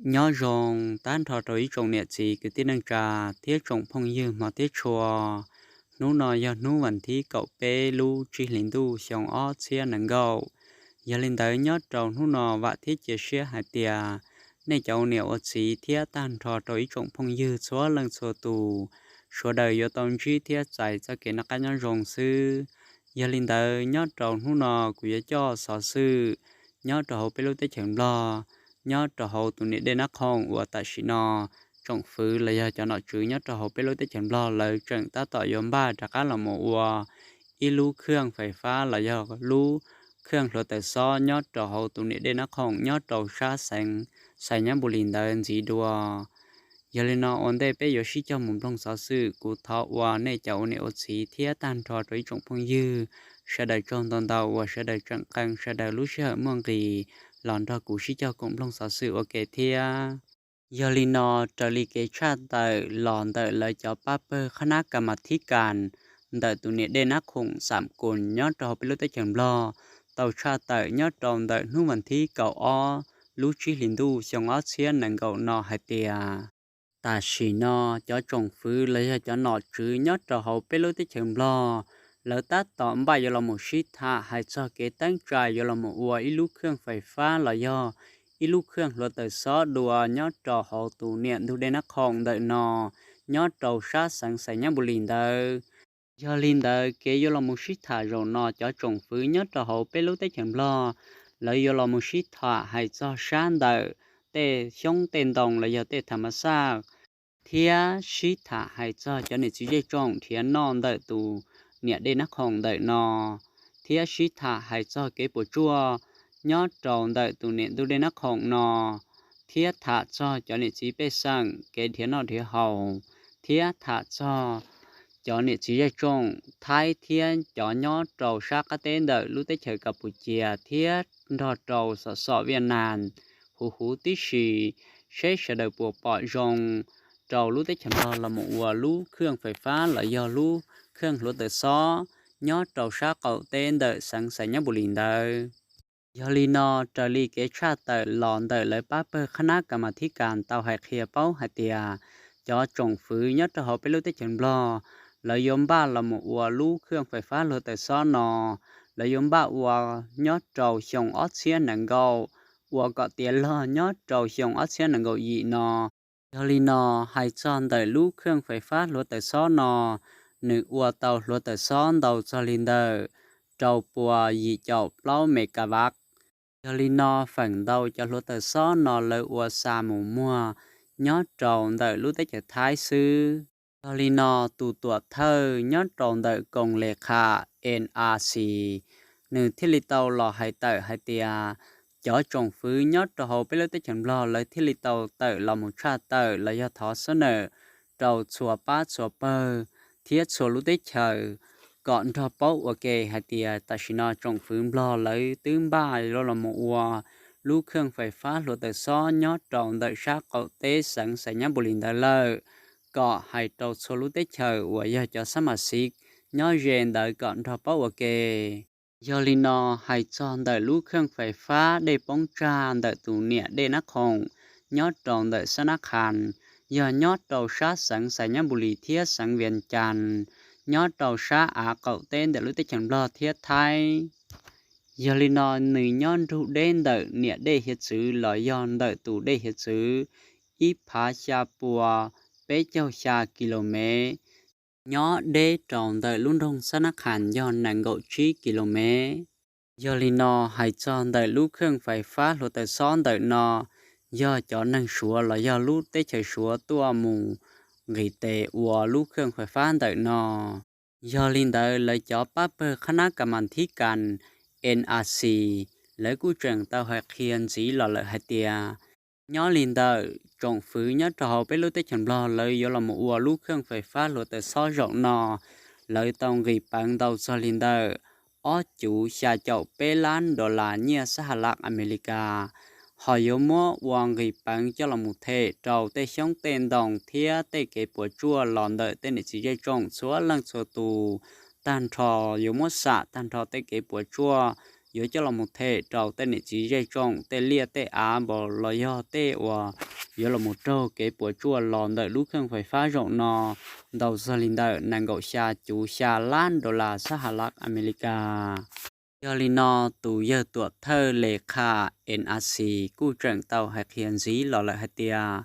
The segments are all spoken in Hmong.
Nyob zoo tag nrho rau ib tsoom niam txiv kwv tij neej tsa thiab tsoom phooj ywg hmov thiab tshua. Hnub no yog hnub vas thib kaum peb lub tsib hlis ntuj xyoo ob txhiab nees nkaum. Yog li ntawd nyob rau hnub no vam thiab cia siab hais tias nej cov ua niam ua txiv thiab tag nrho rau ib tsoom phooj ywg txhua leej txhua tus, sawv daws yuav tau ntsib thiab txais txoj kev noj qab nyob zoo xwb. Yog li ntawd nyob rau hnub no kuv yuav coj xov xwm nyob rau hauv peb lub teb chaws Nplog, nyob rau hauv tus niam dej Nab Khoom uas tam sim no tsoom fwv los yog cov nom tswv nyob rau hauv peb lub teb chaws Nplog lawv tseem tab tom yuav npaj rov qab los mus ua ib lub khwj fais fab los yog lub khwj hluav taws xob nyob rau hauv tus niam dej Nab Khoom nyob rau sab xeev Xais Nyab Npus Lis ntawd ntxiv dua. Yog li no ua ntej peb yuav sib cog mus mloog xov xwm, kuv thov ua nej cov ua niam ua txiv thiab tag nrho rau ib tsoom phooj ywg sawv daws tsaug ntau ntau uas sawv daws tseem qee sawv daws lub sij hawm muaj nqis los nrog kuv sib cog koom mloog xov xwm ua ke thiab. Yog li no, raws li kev tshaj tawm los ntawm lawv cov pab pawg qhab nab kas mas thib kas ntawm tus niam dej Nab Khoom xam kus nyob rau hauv peb lub teb chaws Nplog tau tshaj tawm nyob rau ntawm hnub vas thib kaum ob lub tsib hlis ntuj xyoo ob txhiab nees nkaum no hais tias tam sim no cov tsoom fwv los yog cov nom tswv nyob rau hauv peb lub teb chaws Nplog lawv tab tom npaj yuav los mus sib tham hais txog kev teeb tsa yuav los mus ua ib lub khwj fais fab los yog ib lub khwj hluav taws xob dua nyob rau hauv tus niam ntug dej Nab Khoom ntawm no nyob rau sab xeev Xais Nyab Npus Lis ntawd. Yog li ntawd kev yuav los mus sib tham zaum no cov tsoom fwv nyob rau hauv peb lub teb chaws Nplog lawv yuav los mus sib tham hais txog sab ntawm tej xyoob tej ntoo los yog tej tham mas xaj thiab sib tham hais txog cov niam txiv zej tsoom nrhiav noj ntawm tus niam dej Nab Khoom ntawm no, thiab sib tham hais txog kev puas tsuaj nyob rau ntawm tus niam ntug dej Nab Khoom no, thiab tham txog cov niam txiv pej xeem kev nrhiav noj nrhiav haus, thiab tham txog cov niam txiv zej tsoom Thaib thiab cov nyob rau sab qab teb ntawm lub teb chaws Kas Pus Cias thiab nrog rau xov xom Viaj Nam huv huv tib si, seb sawv daws puas pom zoo rau lub teb chaws Nplog los mus ua lub khwj fais fab los yog lub khwj hluav taws xob nyob rau sab qaum teb ntawm xeev Xais Nyab Npus Lis ntawd. Yog li no, raws li kev tshaj tawm los ntawm lawv pab pawg qhab nab kas mas thib kas tau hais qhia paub hais tias cov tsoom fwv nyob rau hauv peb lub teb chaws Nplog lawv yuav npaj los mus ua lub khwj fais fab hluav taws xob no, lawv yuav npaj ua nyob rau xyoo ob txhiab nees nkaum, ua kom tiav log nyob rau xyoo ob txhiab nees nkaum yim no. Yog li no, hais txog ntawm lub khwj fais fab hluav taws xob no, nws ua tau hluav taws xob ntau txog li ntawm rau pua yim caum plaub megawatt. Yog li no, feem ntau cov hluav taws xob no lawv ua xa mus muag nyob rau ntawm lub teb chaws Thaib xwb. Yog li no, tus tuam thawj nyob rau ntawm koom le kham N R C, nws thiaj li tau los hais tawm hais tias cov tsoom fwv nyob rau hauv peb lub teb chaws Nplog lawv thiaj li tau tawm los mus tshaj tawm los yog thov xab nawm rau txhua pab txhua pawg thiab txhua lub teb chaws kom nrog paub ua ke hais tias tam sim no tsoom fwv Nplog lawv twb npaj yuav los mus ua lub khwj fais fab hluav taws xob nyob rau ntawm sab qaum teb xeev Xais Nyab Npus Lis ntawd lawm, kom hais rau txhua lub teb chaws uas yog cov xab mas xiv nyob ze ntawd kom nrog paub ua ke. Yog li no, hais txog ntawm lub khwj fais fab dej poob tsag ntawm tus niam dej Nab Khoom nyob rau ntawm sab Nab Khas, yog nyob rau sab xeev Xais Nyab Npus Lis thiab xeev Vias Cas, nyob rau sab av qaum teb ntawm lub teb chaws Nplog thiab Thaib. Yog li no, nws nyob nrug deb ntawm niam dej hiav txwv los yog ntawm tus dej hiav txwv ib phav xya pua peb caug xya kis lus mev, nyob deb rau ntawm lub nroog Xab Nab Khas yog nees nkaum tsib kis lus mev. Yog li no, hais txog ntawm lub khwj fais fab hluav taws xob ntawm no, yog cov neeg Suav los yog lub teb chaws Suav tuaj mus nqis tes ua lub khwj fais fab ntawm no. Yog li ntawd, lawv cov pab pawg qhab nab kas mas thib kas N R C, lawv kuj tseem tau hais qhia ntxiv los lawm hais tias, nyob li ntawm tsoom fwv nyob rau hauv peb lub teb chaws Nplog lawv yuav los mus ua lub khwj fais fab hluav taws xob zaum no, lawv tau nqis peev ntau txog li ntawm ob cuv xya caum peb lab dollar nyiaj xab has las Amelikas, ho yuav muab ua nqis peev coj los mus them rau tej xyoob tej ntoo thiab tej kev puas tsuaj los ntawm tej niam txiv zej tsoom txhua leej txhua tus, tag nrho yuav muab xam tag nrho tej kev puas tsuaj yuav coj los mus them rau tej niam txiv zej tsoom, tej liaj tej av npaum los yog tej uas yuav los mus raug kev puas tsuaj los ntawm lub kheej fais fab zaum no ntau txog li ntawm nees nkaum xya cuv xya lab dollar xab has las Amelikas. Yog li no, tus yawg tuam thawj Lekha N R C kuj tseem tau hais qhia ntxiv los lawm hais tias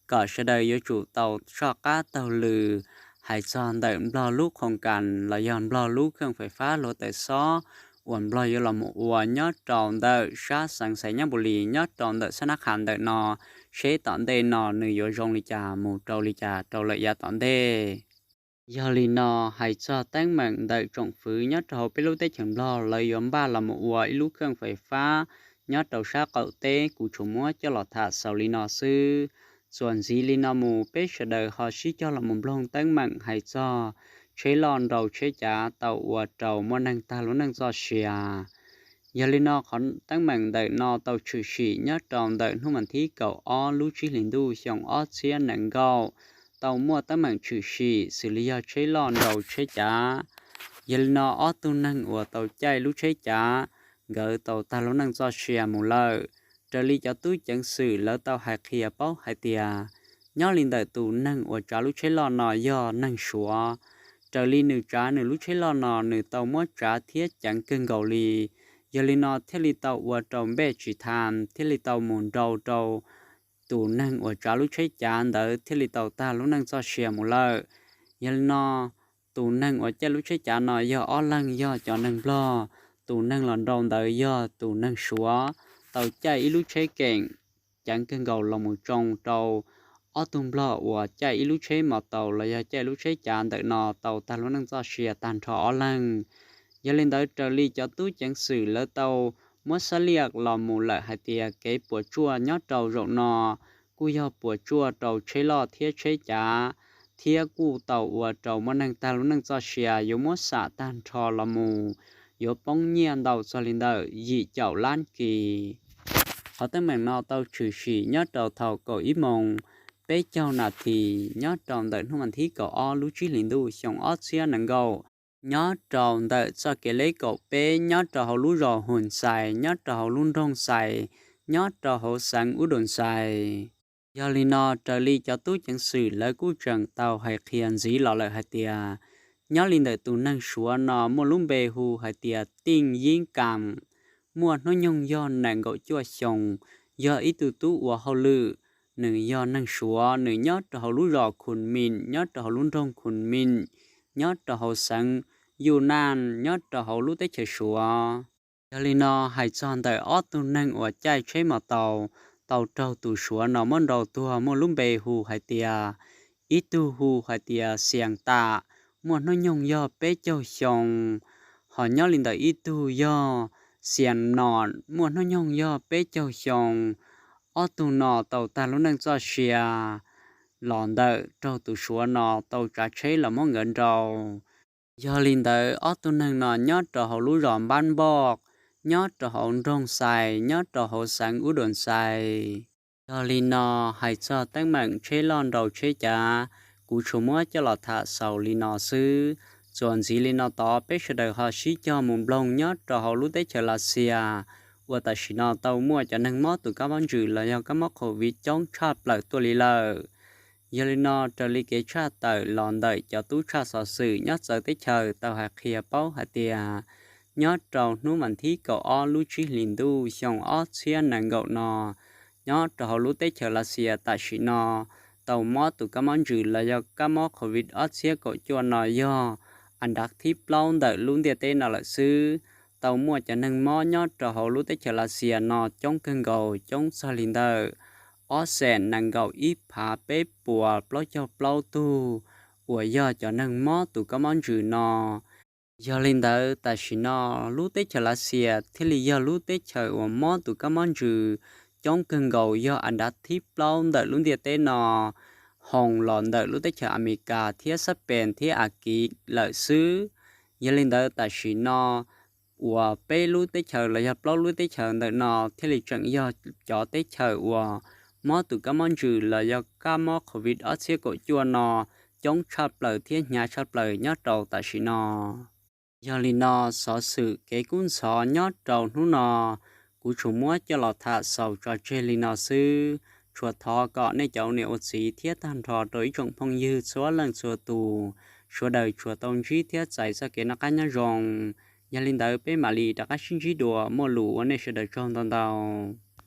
kom sawv daws yuav tsum tau soj qab taug lw hais txog ntawm Nplog lub khoos kas los yog Nplog lub kheej fais fab hluav taws xob uas Nplog yuav los mus ua nyob rau ntawm sab xeev Xais Nyab Npus Lis nyob rau ntawm sab Nab Qha ntawm no, seb tom ntej no nws yuav zoo li cas mus rau li cas rau lawm yav tom ntej. Yog li no, hais txog teeb meem ntawm tsoom fwv nyob rau hauv peb lub teb chaws Nplog lawv yuav npaj los mus ua ib lub kheej fais fab nyob rau sab qaum teb, kuv tsuas muab coj los tham xaus li no xwb. Txuas ntxiv li no mus peb sawv daws ho sib cog los mus mloog teeb meem hais txog tsheb loj nrau tsheb cav tau ua rau muaj neeg tag lub neej txoj sia. Yog li no, qhov teeb meem ntawm no tau tshwm sim nyob rau ntawm hnub vas thib kaum ob lub tsib hlis ntuj xyoo ob txhiab nees nkaum, tau muaj teeb meem tshwm sim xws li yog tsheb loj nrau tsheb cav. Yog li no, ob tug neeg uas tau caij lub tsheb cav, nkawd tau tag lub neej txoj sia mus lawm. Raws li cov tub ceev xwm lawv tau hais qhia paub hais tias, nyob li ntawm tus neeg uas tsav lub tsheb loj no yog neeg Suav. Raws li nws tsav nws lub tsheb loj no nws tau muab tsav thiab ceev kawg nkaus li. Yog li no thiaj li tau ua rau npej tsis thas thiaj li tau mus nrau rau tus neeg uas tsav lub tsheb cav ntawd thiaj li tau tag lub neej txoj sia mus lawm. Yog li no, tus neeg uas caij lub tsheb cav no yog ob leeg yog cov neeg Nplog, tus neeg los nrau ntawd yog tus neeg Suav, tau caij ib lub tsheb keem ceev kawg nkaus los mus tsoo rau ob tug Nplog uas caij ib lub tsheb mos taus los yog caij lub tsheb cav ntawm no tau tag lub neej txoj sia tag nrho ob leeg. Yog li ntawd raws li cov tub ceev xwm lawv tau muab xab liaj los mus lawm hais tias kev puas tsuaj nyob rau zaum no kuj yog puas tsuaj rau tsheb loj thiab tsheb cav, thiab kuj tau ua rau muaj neeg tag lub neej txoj sia yuav muab xam tag nrho los mus yuav poob nyiaj ntau txog li ntawm yim caum lab kis. Qhov teeb meem no tau tshwm sim nyob rau thaum kaum ib moos peb caug nas this nyob rau ntawm hnub vas thib kaum ob lub tsib hlis ntuj xyoo ob txhiab nees nkaum, nyob rau ntawm txoj kev leb kaum peb nyob rau hauv lub zos Hus Xais nyob rau hauv lub nroog Xais nyob rau hauv xeev Ub Dum Xais. Yog li no raws li cov tub ceev xwm lawv kuj tseem tau hais qhia ntxiv los lawm hais tias, nyob li ntawm tus neeg Suav no muaj lub npe hu hais tias Teej Yeeb Kam, muaj hnub nyoog yog nees nkaum cuaj xyoos, yog ib tug tub ua hauj lwm. Nws yog neeg Suav, nws nyob rau hauv lub zos Khun Mim, nyob rau hauv lub nroog Khun Mim, nyob rau hauv xeev Yus Naj, nyob rau hauv lub teb chaws Suav. Yog li no hais txog ntawm ob tug neeg uas caij tsheb mos taus tau raug tus Suav no muab nrau tuag muaj lub npe hu hais tias, ib tug hu hais tias Xias Tam, muaj hnub nyoog yog peb caug xyoo, ho nyob li ntawm ib tug yog Xias Nom, muaj hnub nyoog yog peb caug xyoo. Ob tug no tau tag lub neej txoj sia los ntawm raug tus Suav no tau tsav tsheb los muab nkawd nrau. Yog li ntawd ob tug neeg no nyob rau hauv lub zos Npab Npoj, nyob rau hauv nroog Xais, nyob rau hauv xeev Ub Dum Xais. Yog li no hais txog teeb meem tsheb loj nrau tsheb cav, kuv tsuas muab coj los tham xaus li no xwb. Txuas ntxiv li no tod peb sawv daws ho sib cog mus nploog nyob rau hauv lub teb chaws Lav Xias uas tam sim no tau muaj cov neeg mob tus kab mob ntsws los yog kab mob Covid coob tshaj plaws tuaj li lawm. Yog li no raws li kev tshaj tawm los ntawm cov tub tshaj xov xwm nyob txawv teb chaws tau hais qhia paub hais tias, nyob rau hnub vas thib kaum ob lub tsib hlis ntuj xyoo ob txhiab nees nkaum no, nyob rau hauv lub teb chaws Lav Xias tam sim no tau mob tus kab mob ntsws los yog kab mob Covid ob txhiab kaum cuaj no yog as dav thib plaub ntawm lub ntiaj teb no lawm xwb. Tau muaj cov neeg mob nyob rau hauv lub teb chaws Lav Xias no coob kawg nkaus, coob txog li ntawm ob xees nees nkaum ib phav peb puas plaub caug plaub tug uas yog cov neeg mob tus kab mob ntsws no. Yog li ntawd tam sim no lub teb chaws Lav Xias thiaj li yog lub teb chaws uas mob tus kab mob ntsws coob kawg nkaus, yog as dav thib plaub ntawm lub ntiaj teb no, hoos los ntawm lub teb chaws Amelikas thiab Xab Pees thiab Akiv lawm xwb. Yog li ntawd tam sim no uas peb lub teb chaws los yog plaub lub teb chaws ntawm no thiaj li tseem yog cov teb chaws uas mob tus kab mob ntsws los yog kab mob Covid ob txhiab kaum cuaj no coob tshaj plaws thiab hnyav tshaj plaws nyob rau tam sim no. Yog li no, xov xwm kev kub ntxhov nyob rau hnub no kuv tsuas muab coj los tham xaus tso tseg li no xwb. Tsuas thov kom nej cov ua niam ua txiv thiab tag nrho rau ib tsoom phooj ywg txhua leej txhua tus, sawv daws tsuas tau ntsib thiab txais txoj kev noj qab nyob zoo. Yog li ntawd peb mam li rov qab sib ntsib dua, muaj lus ua nej sawv daws tsaug ntau ntau.